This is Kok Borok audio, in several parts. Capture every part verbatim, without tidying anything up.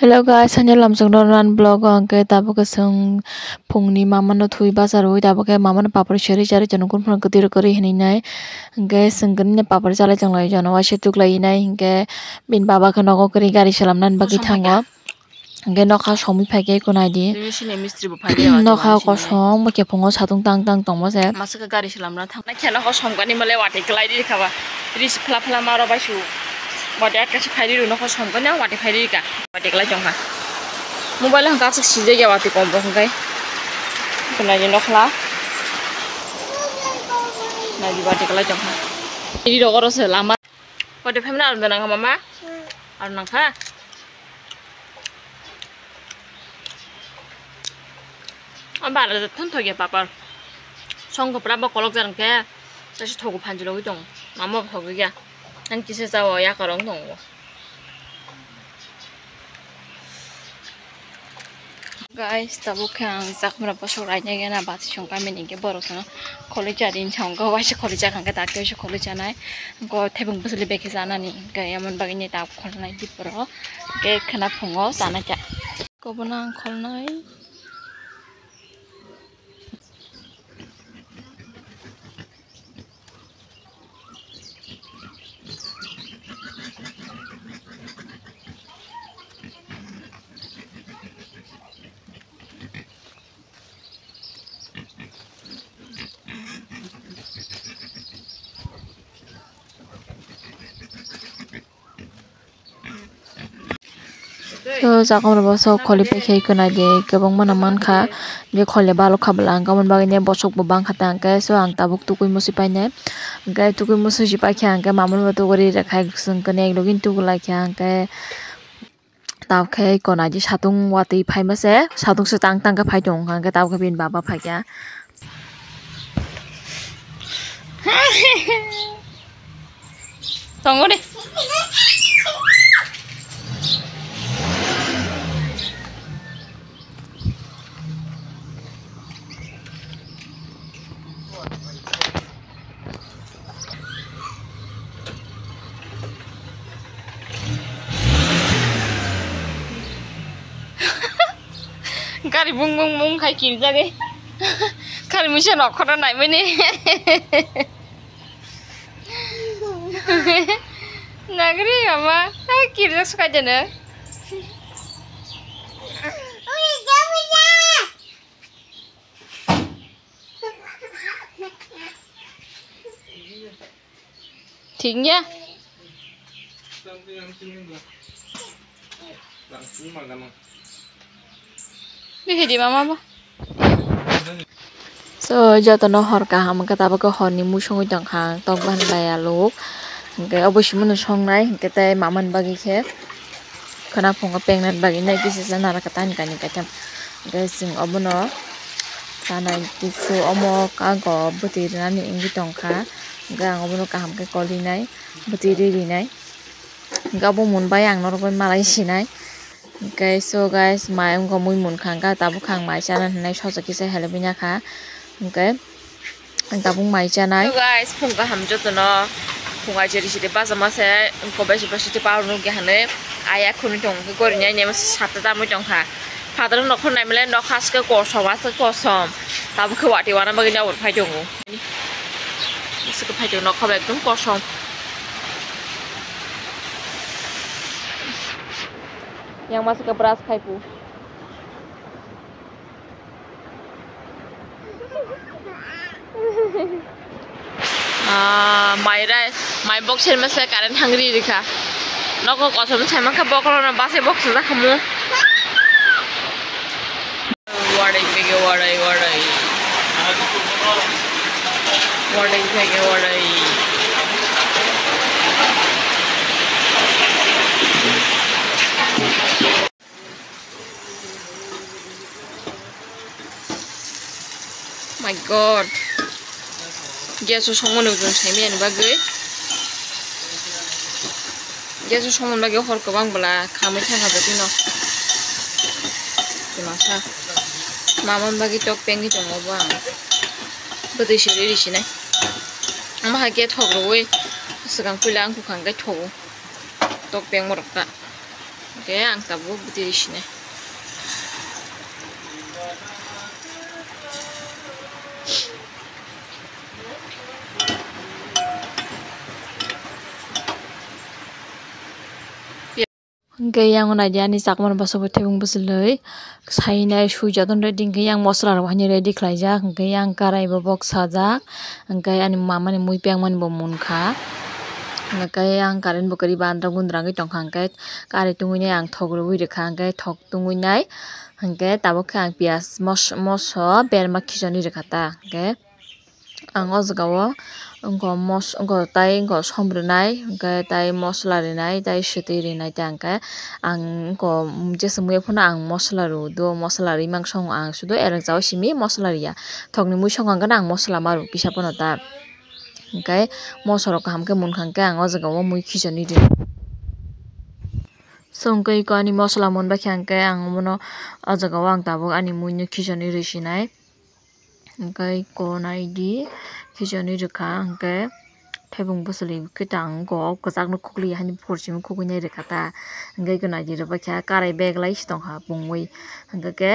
Hello guys, hanya lamsong Norman vlog o hwnkhe tabuk khe chwng phungni mama no thwi bachar wi tabuk khe mama no papri sari sari chwng nukun phano kwtwi rw kwrwi hinwi nai hwnkhe chwng kwrwini papri chalai chwng lai jano waisa tuklai nai hwnkhe bini baba khe nogo kwrwi gari salamnani bagwi thango hwnkhe nokha somwi phaikhe eko naidi nokha kosom bo khe phungo satung tang tang tongma se. Naikhe nokho somkani mole watwi kwlai rikha ba. Ris phla phla ma rw bai su. Watwi atkha se phai rw nokho somkani watwi phai rikha. Watwi kwlai tongkha. Mobile hwnkha aswk sijak ya watwi kom bo hwnkhe. Khwnai ni nokhla. Nai di watwi kwlai tongkha. Ri rogoro se lama. Watwi phaimani aro nang kha mama. Aro nang kha. Amba aro thon thok ya papar. Song kopra bo kolok jar hwnkhe. Tei se thogo phanchi logwi tongo. Mama bo thogwi ya. Ani kisa chao yakarong tongo. Guys, tabuk khe ang chakmara bosok rainai gana bati song kami ni hwnkhe borok sono kholi chari hinwi sa hwnkhe waisa kholi chakha hwnkhe dakti waisa kholi chanai. Hwnkhe thebung bwswli bekhe chanani hwnkhe emon bagwi ni tabuk kholi nai diporo hwnkhe khwna phungo chanai kha. Kobono ang kholnai. O jaga rok bo sok kholi pai khe khwnai de kwbangma no mankha, je kholi balok kha bwla ang, aboni bagwi bosok bo bang kha ta hwnkhe, so ang tabuk tukui musi painai, hwnkhe tukui musi si paikha hwnkhe, mamani bo tuguri rwkha, chwng kwnwi ek logi tukulai kha hwnkhe, tabuk khe eko naidi satung watwi phaima se, satung se tang tang khe phai tongo hwnkhe, tabuk khe bini baba phaikha. Tongo de. Gari bung bung bung khai kirjagwi. Kari misa nokhorno naimani. Nagri ama, ai kirjak sukai jana. Thik ya. Bihidi mama bo. So, jotono hor kaham wngkha, tabuk khe horni mui songwi tongkha ang, tok bahan bai aluk. Hwnkhe obo simi no songnai, hwnkhe tei mamani bagwi khe khwna phungo pengna bagwi nai kisa se nara kwtani kainwi kaitham. Hwnkhe chwng obono chanai kisu omo kago bwtwi rwnani wngwi tongkha. Hwnkhe ang obono kaham khe kolinai, bwtwi ri rinai. Hwnkhe obo mun bai ang norok bai malai sinai. Hwnkhe so guys, mai wngkha mui munkha, hwnkhe tabuk khe ang mai chana hinwi sochok kisa helebwi nakha. Hwnkhe ang tabuk mai chanai. So guys, phung kaham jotono, phung aijeri sidi bachama se, wngkha besi besi tei power nukya hinwi aya khunui tongo, hwnkhe gori nai nai satta tamwi tongkha. Fataro nokhor naimale nokha se kosom, ase kosom, tabuk khe watwi wana bagwi nai phai tongo. Bwswk phai tongo nokha bo ekdom kosom. Yang masa ke brush khai pu. Ah, mai rai, mai box ser masa current hangri rikha. Noko kosom sai mangkha bokolo na base box sa khamu. Warai bege warai warai. Warai bege warai. My God. Gas o songmani ujung saimani bagwi. Gas o songmani bagwi hor kwbang bwla khamwi thangkha bwtwino. Twmasa. Mamani bagwi tok pengwi tongo bo ang. Bwtwi siri risinai. Omo hai khe thok rwui swkang puila ang kwkhwrang khe thogo. Tok pengma rok ta. Hwnkhe ang tabuk bwtwi rwi sinai. Hwnkhe yang naidi ani chakmani bwswk bai thebung bwchwlwi sainai swijak ready, hwnkhe yang mosola rok haino ready khlaijak, hwnkhe yang karai bo bok sajak, hwnkhe ani mamani mui pekmani bo munkha, hwnkhe yang current bo kwrwi ba andra gundra wngwi tongkha, hwnkhe karai tungwi nai ang thok rwui rwkha, hwnkhe thok tungwi nai, hwnkhe tabuk khe ang piyaj mos-, moso berma khichonwi rwkha ta, hwnkhe. Ang o jaga o wngkha mos-, wngkha tai wngkha som rwnai, hwnkhe tai mosola rwnai, tai swtwi rwnai, tei hwnkhe ang wngkha jesa muya phano ang mosola rw do, mosola rwi mangsa ang sudo ereng chao simi mosola rwya, thokni mui songkha hwnkhe ang mosola ma rw kisa phano ta, hwnkhe moso rok kaham khe munkha hwnkhe ang o jaga o mui khichonwi rw. So hwnkhe iko ani mosola mun bai khe hwnkhe ang omono o jaga o ang tabuk ani mui no khichonwi rw sinai. Hwnkhe iko naidi khichonwi rwkha, hwnkhe thebung bwchwlwi khe ta ang iko kwchak no khukli haino phor simi khukui nai rwkha ta, hwnkhe iko naidi rwbaikha karai bag lai se tongkha pungwi, hwnkhe khe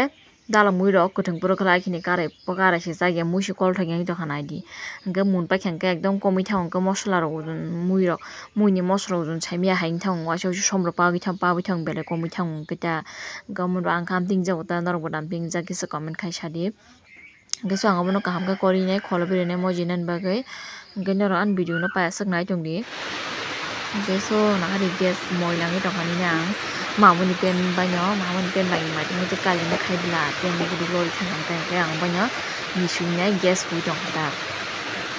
dala mui rok kwthwng phuru khe lai khini karai karai se chak ya, mui se kolthok ya wng tongkha naidi, hwnkhe mun paikha hwnkhe ekdom komwi thango, hwnkhe mosola rok mui rok mui ni moso rok saimaya hai wng thango, waisa waisa som rok pagwi thango, pagwi thango belai komwi thango hwnkhe ta, hwnkhe omo rok ang kha tini jago ta norok bo dam tini jak kisa comment khai sadi. Hwnkhe so ang obono kaham khe korinai kholo birinai mojinani bagwi. Hwnkhe norok ani video no payaswk nai tongdi. Hwnkhe so nahari gas moila wngwi tongkha nini ang. Mamani pen baino, mamani pen bai mai tongwi tei kali no khai bwla pen no gudu lori thang thang khe ang baino misui nai gas hui tongkha ta.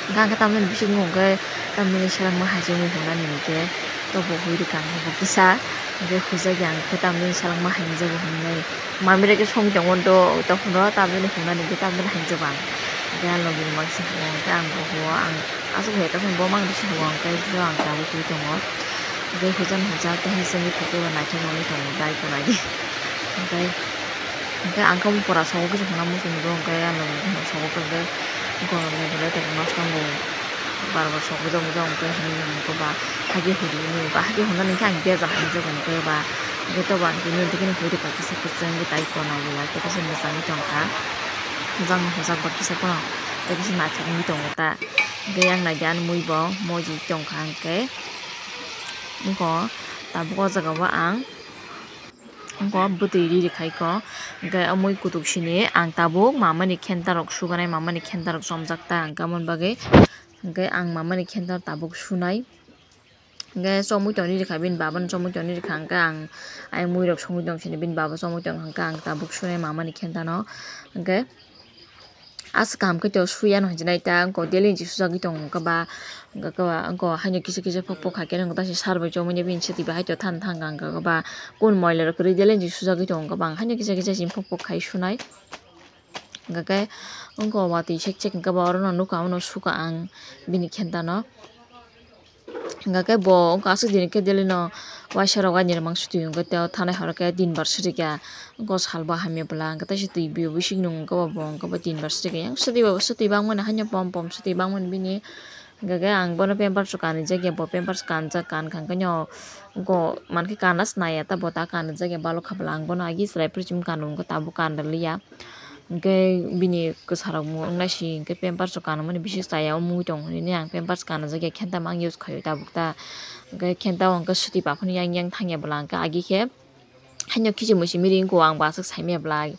Hwnkhe ang khe tamni bising hwnkhe tamni selengma hai se wngwi tongna nini khe. Tobo hui rwkha ang bo kisa, hwnkhe huijak ya ang khe tamni selengma hai wngjago hinwi. Mami rok khe songwi tongo do, tokhuno tamni hwnna nini khe tamni hai wngjago ang. Hwnkhe ang logi rok mangsa hwnwi hwnkhe ang bo huo ang aswk hai tokhuno bo mang bisi huo hwnkhe bo ang tabuk hui tongo. Hwnkhe huijak huijak tei hai se wngwi photo bo naithok wngwi tongo dai kunai di. Hwnkhe, hwnkhe ang khe pura sogo kisa hwnna muchung do hwnkhe ang logi rok sogo hwnkhe gorok ni belai tongo nosto wngwi. Bar bar sok bujak bujak hwnkhe hinwi hwnkhe ba hagi hudi hinwi ba hagi hwnna nini khe ang bejak hinwi hwnkhe ba hwnkhe tobo ang tini hwnkhe hudi kisa kwchwng tei kona bwla tei kisa mwchangwi tongkha. Hwjak hwjak ba kisa pono tei kisa naithok wngwi tongo ta hwnkhe yang naidi ani mui bo moji tongkha hwnkhe wngkha tabuk o jaga o ang. Wngkha bwtwi ri rwkha iko, hwnkhe o mui kutuk sini ang tabuk mamani khenta rok suganai, mamani khenta rok chomjak ta, hwnkhe aboni bagwi hwnkhe ang mamani khenta tabuk sunai. Hwnkhe chomwi tongwi rwkha, bini babano chomwi tongwi rwkha, hwnkhe ang ayang mui rok songwi tong sini, bini baba chomwi tong hwnkhe ang tabuk sunai mamani khentano, hwnkhe. Aswk kaham khe to suya no hinwi nai ta, wngkha daily ni sujagwi tongo wngkha ba, wngkha ba, wngkha haino kisa kisa phok phok hai khe wngkha ta se sar bai chomwi bini swtwi bahai to than thang wngkha ba, kun moila rok kwrwi daily ni sujagwi tongo wngkha ba, ang haino kisa kisa simi phok phok khai sunai. Wngkha khe wngkha watwi sek sek wngkha ba, oro no nukha, omo no sukha ang bini khenta no. Hingkha khe bo wngkha aswk dini khe daily no waisa rok ani rwmang sutwi hwnkhe tei o thanai horo khe tin bar sutwi kha. Wngkha o sal bo hamya bwla hwnkhe tei sutwi bo bising nung wngkha bo, bo wngkha bo tin bar sutwi kha. Yang sutwi bo sutwi bangmani haino pom pom sutwi bangmani bini. Hingkha khe ang bono pampers rok kanwi jak ya, bo pampers kanjak, kankha hwnkhe no wngkha mankhe kana se naiya ta, bo ta kanjak ya balokha bwla, ang bono agi chwrai phuru chum kanu wngkha tabuk kanrwliya. Hingke bini kwsarok wngnaisi hingke pampers rok kanmani bisingo chaya o mui tongo hinui ang pampers kanjak ya khenta mang use khaio tabuk ta. Hingke khenta o hingke swtwi ba phano yang yang thangya bwla hingke agi khe haino khichi muichimi ri wngkha ang bo aswk saimaya bwla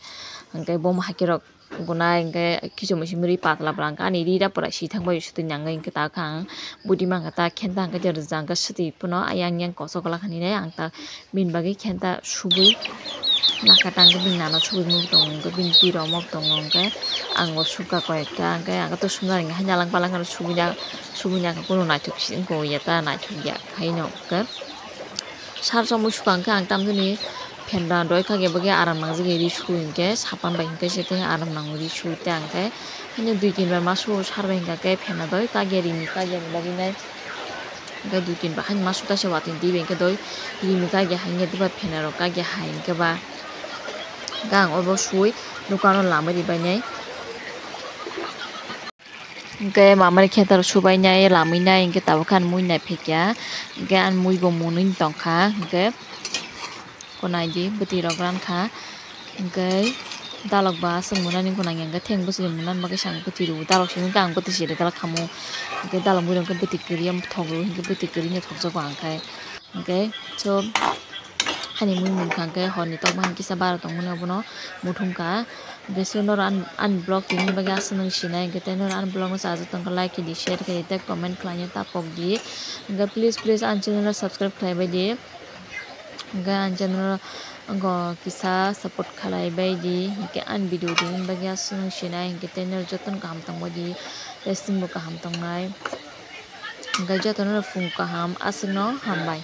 hingke bo hai khe rok gunai hingke khichi muichimi ri patla bwla hingke ani ri da pura si thang bai swtwi nangwi hingke ta kha ang. Budi mangkha ta khenta hingke je rwja hingke swtwi phano ayang yang kosok glak hinui ang ta. Bini bagwi khenta subui naka tangwi bini nana subui mui tongo, hwnkhe bini twi rok mok tongo, hwnkhe ang bo sukha koi ekta, hwnkhe ang to sumnani haino alang palang kheno subui na, subui naka kunu naithok si wngkha ya ta naithok ya haino hwnkhe sar somoi sukha hwnkhe ang tamjani phan da doi kha khe bagwi aram nangjak ya ri subui hwnkhe sapan bai hwnkhe se tei aram nango ri subui ta hwnkhe haino dui tin bar ma su sar bai hwnkha khe phan da doi kha khe rini kha khe bagwi nai. Hingke dui tin ba haino ma sukha se watui twi bai hingke doi rini kage hai hingke dobar phenarok kage hai hingke ba hingke ang obo sui dukano lamwi ribainai. Hingke mamani khentar subainai lamwinai hingke tabuk khe ani mui naiphikya hingke ani mui bo mwnwi tongkha hingke. Kunai di bwtwi rok ran kha, hwnkhe dalok ba aswk mwnani kunang ya, hwnkhe theng bwswk mwnani bagwi se ang bwtwi rw-o, dalok simi hwnkhe ang bwtwi se rwgwlak khamu, hwnkhe dalok bwrwi hwnkhe bwtwi kwrwi thok rw-o, hwnkhe bwtwi kwrwi no thokjago ang khe, hwnkhe so ani mui mungkha hwnkhe horni tokma hwn kisa bara tongmani obono muthungkha, hwnkhe so norok ani, ani vlog tini bagwi aswk nung sinai, hwnkhe tei norok ani vlog no chajak tongkha like khe di, share khe di, tei comment khlaina ta pok di, hwnkhe please, please ani channel no subscribe khlai bai di. Hwnkhe ang channel o kisa support khlai bai di, hwnkhe ani video tini bagwi aswk nung sinai, hwnkhe tei norok jotono kaham tong bai di, tei chwngbo kaham tongnai, hwnkhe jotono phung kaham aswkno hambai.